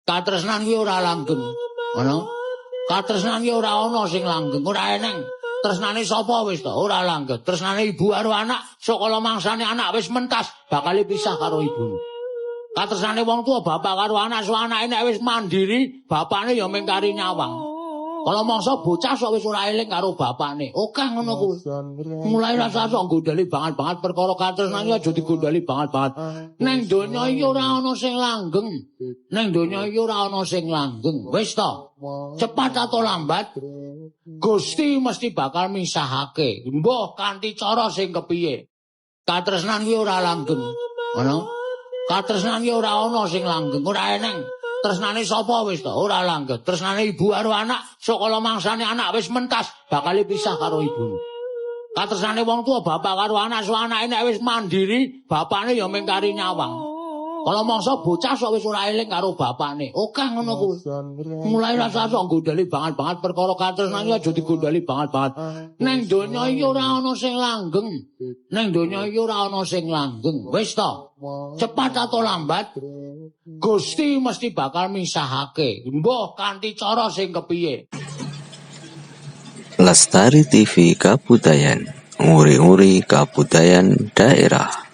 Katresnan kuwi ora langgeng. Ngono. Katresnan kuwi ora ana sing langgeng, ora eneng. Tresnane sapa wis to? Ora langgeng. Tresnane ibu karo anak, saka mangsane anak wis mentas bakal pisah karo ibu. Katresnane wong tua bapak karo anak, so anake nek wis mandiri, bapakne ya mung kari nyawang. Kala mangsa bocah sok wis ora eling karo bapakne. Okeh ngono kuwi. Mulai rasa sok gondali banget-banget perkara katresnan iki aja digondali banget-banget. Neng donya iki ora ana sing langgeng. Neng donya iki ora ana sing langgeng. Wis to. Cepat atau lambat Gusti mesti bakal misahake. Mbuh kanthi cara sing kepiye. Katresnan kuwi ora langgeng. Ngono. Katresnan iki ora ana sing langgeng, ora eneng. Tresnane sapa wis to? Ora langgeng. Tresnane ibu karo anak, saka mangsane anak wis mentas bakal pisah karo ibu. Katresnane wong tua bapak karo anak, so anake nek wis mandiri, bapakne ya mung kari nyawang. Kala mangsa bocah sok wis ora eling karo bapakne. Okeh ngono kuwi. Mulai rasa sok gondali banget-banget perkara katresnan iki aja digondali banget-banget. Neng donya iki ora ana sing langgeng. Neng donya iki ora ana sing langgeng. Wis to. Cepat atau lambat Gusti mesti bakal misahake. Mbuh kanthi cara sing kepiye. Lestari TV Kabudayan, nguri-nguri kabudayan daerah.